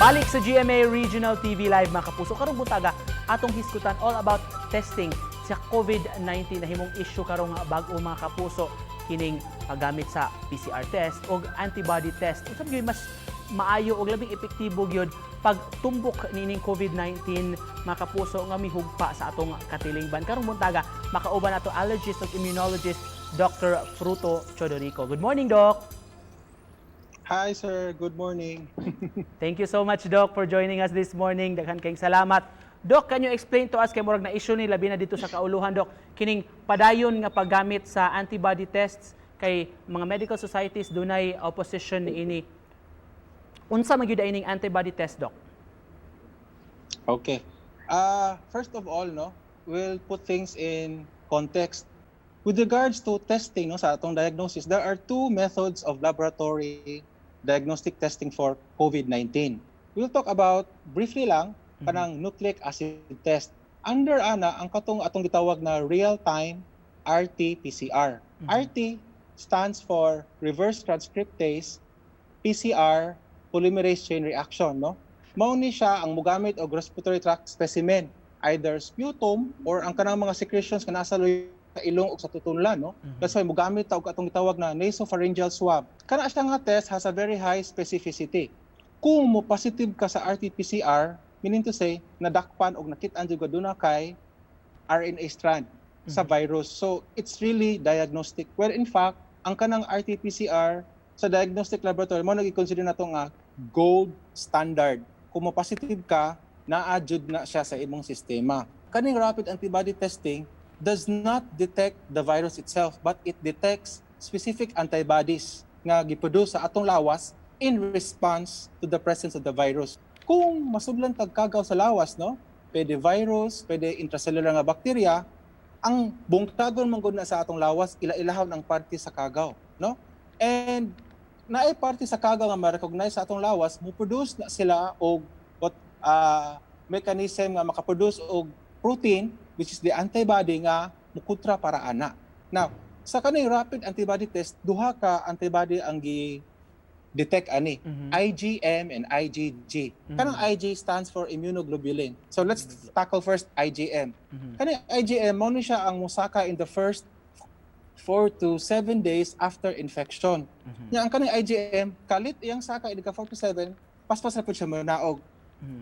Balik sa GMA Regional TV Live, mga kapuso. Karong buntaga, atong hisgutan all about testing sa COVID-19. Nahimong issue karong bag-o, mga kapuso, kining paggamit sa PCR test o antibody test. Unsa gyud mas maayo og labing epektibo gyud pagtumbok niining COVID-19, mga kapuso, nga mihugpa sa atong katilingban? Karong buntaga, makauban nato allergist ug immunologist Dr. Fruto Chodorico. Good morning, Doc. Hi, sir. Good morning. Thank you so much, Doc, for joining us this morning. Daghan kayong salamat. Doc, can you explain to us, kay murag na issue ni labi na dito sa kauluhan, Doc, kining padayon nga paggamit sa antibody tests, kay mga medical societies dunay opposition niini. Unsa man gyud ining antibody test, Doc? Okay. First of all, no, we'll put things in context. With regards to testing, no, sa atong diagnosis, there are two methods of laboratory diagnostic testing for COVID-19. We'll talk about briefly lang kanang nucleic acid test. Under ana ang katong atong gitawag na real-time RT-PCR. RT stands for reverse transcriptase PCR polymerase chain reaction, no? Mao ni siya ang mugamit og respiratory tract specimen, either sputum or ang kanang mga secretions nga nasa luya, ilong ug sa tutunlan, no? That's why mugamit ta og atong gitawag na nasopharyngeal swab. Kana siya nga test has a very high specificity. Kung mo positive ka sa RT-PCR, meaning to say nadakpan og nakit-an jud duna kay RNA strand sa virus. So it's really diagnostic. Well, in fact, ang kanang RT-PCR sa diagnostic laboratory mao nag-consider nato nga gold standard. Kung mo positive ka, naa jud na siya sa imong sistema. Kaning rapid antibody testing does not detect the virus itself, but it detects specific antibodies nga giproduce sa atong lawas in response to the presence of the virus. Kung masudlan tag kagaw sa lawas, no? Pwede virus, pwede intracellular nga bacteria, ang bungkagon man gud na sa atong lawas, ila-ilahon ang parte sa kagaw, no? And naay parte sa kagaw nga ma-recognize sa atong lawas, mo produce na sila og what mechanism nga makaproduce og protein, which is the antibody nga mukontra para ana. Now, sa kaning rapid antibody test, duha ka antibody ang gi detect ani, IgM and IgG. Kanang IG stands for immunoglobulin. So let's tackle first IgM. Kaning IgM mao ni siya ang musaka in the first 4 to 7 days after infection. Nya ang kaning IgM kalit iyang saka inig ka 4 to 7, paspas na pud siya manaog.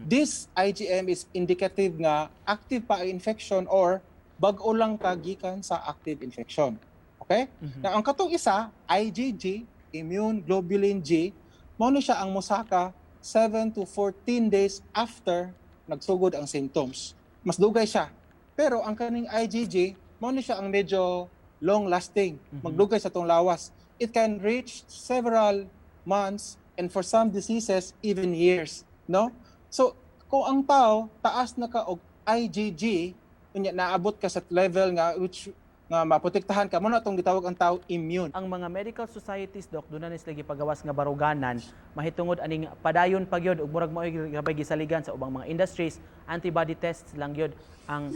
This IgM is indicative nga active pa ang infection or bag-o lang ka gikan sa active infection. Okay? Now ang katong isa, IgG, immune globulin G, mao ni siya ang mosaka 7 to 14 days after nagsugod ang symptoms. Mas dugay siya. Pero ang kaning IgG, mao ni siya ang medyo long lasting, magdugay sa atong lawas. It can reach several months and for some diseases even years, no? So kung ang tao taas na ka og IgG, unya naabot ka sa level nga which nga maprotektahan ka, mao na atong gitawag ang tao immune. Ang mga medical societies, Doc, doon na sila gipagawas nga baruganan mahitungod aning padayon pa gyud ug murag mao'y gabay gisaligan sa ubang mga industries, antibody tests lang gyud ang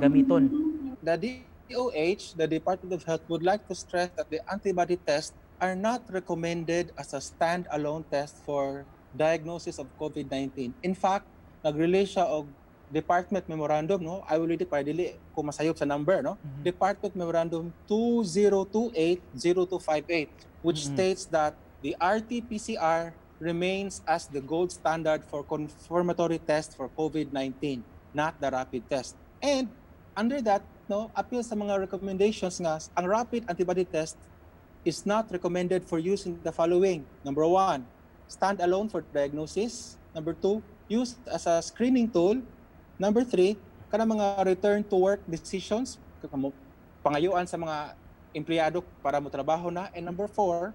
gamiton. The DOH, the Department of Health, would like to stress that the antibody tests are not recommended as a standalone test for diagnosis of COVID-19. In fact, nag-release siya og Department Memorandum, no? I will read it para dili ko masayop sa number, no? Department Memorandum 2028-0258, which states that the RT-PCR remains as the gold standard for confirmatory test for COVID-19, not the rapid test. And under that, no, apil sa mga recommendations nga ang rapid antibody test is not recommended for use in the following. Number one, stand alone for diagnosis. Number two, used as a screening tool. Number three, kanang mga return to work decisions, kamo pangayuan sa mga empleyado para mo trabaho na. And number four,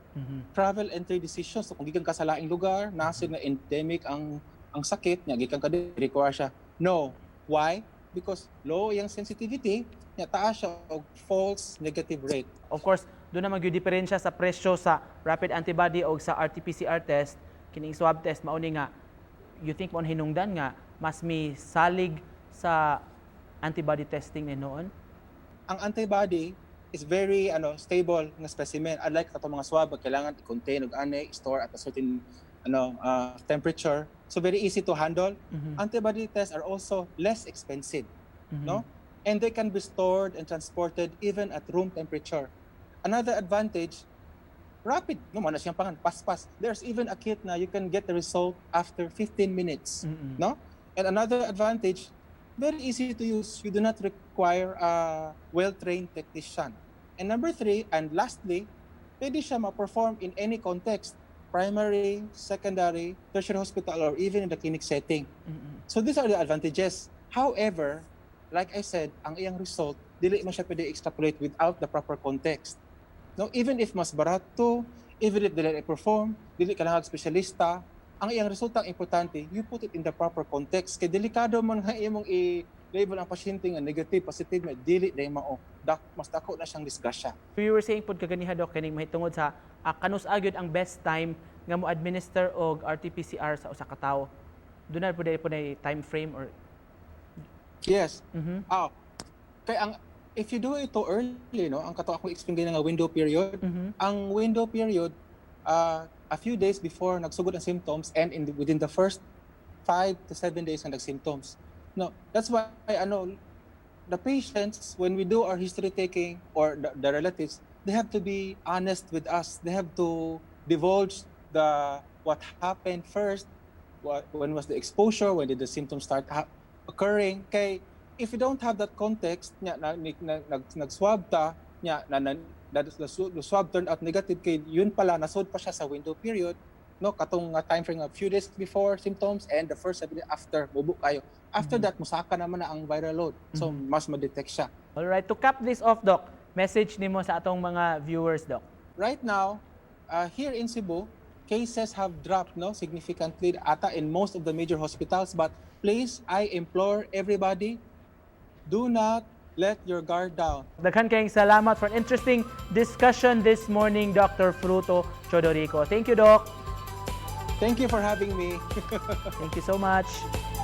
travel entry decisions. So kung gikan ka sa laing lugar, nasod nga endemic ang sakit, nya gikan ka diri, require siya. No. Why? Because low yung sensitivity, nya taas siya og false negative rate. Of course, doon naman gyud diferensya sa presyo sa rapid antibody o sa RT-PCR test, kining swab test. Mao ni nga you think mo hinungdan nga mas mi salig sa antibody testing ni noon? Ang antibody is very ano stable nga specimen. Unlike katong mga swab, kailangan i-contain og ani, store at a certain ano temperature. So very easy to handle. Antibody tests are also less expensive, no? And they can be stored and transported even at room temperature. Another advantage, rapid, no, mao na siyang pangan, paspas. There's even a kit na you can get the result after 15 minutes, no? And another advantage, very easy to use. You do not require a well-trained technician. And number three, and lastly, pwede siya ma-perform in any context: primary, secondary, tertiary hospital, or even in the clinic setting. So these are the advantages. However, like I said, ang iyang result, dili man siya pwede extrapolate without the proper context. No, even if mas barato, even if dili i-perform, dili ka lang espesyalista, ang iyang resulta, ang importante, you put it in the proper context. Kay delikado man nga imong i-label ang pasyente nga negative, positive, nga dili diay mao. Mas dako na siyang disgrasya. We were saying pod kaganiha, Doc, kining mahitungod sa kanus-a gyud ang best time nga mo administer og RT-PCR sa usa ka tawo. Duna pod na time frame or Yes. Ah, kay ang if you do it too early, no, ang kato akong explain nga window period, ang window period, a few days before nagsugod ang symptoms and within the first 5 to 7 days ang nag-symptoms. No, that's why ano the patients, when we do our history taking, or the relatives, they have to be honest with us. They have to divulge the what happened first, when was the exposure, when did the symptoms start occurring. Kay if you don't have that context, nya na, nag-swab ta, nya na the swab turned out negative, kay yun pala nasud pa siya sa window period, no, katong nga time frame, a few days before symptoms and the first 7 days after, mubo kayo. After that, musaka naman na ang viral load, so mas ma-detect siya. All right, to cap this off, Doc, message nimo sa atong mga viewers, Doc. Right now, here in Cebu, cases have dropped, no, significantly ata in most of the major hospitals, but please, I implore everybody, do not let your guard down. Daghan kayong salamat for an interesting discussion this morning, Dr. Fruto Chodorico. Thank you, Doc. Thank you for having me. Thank you so much.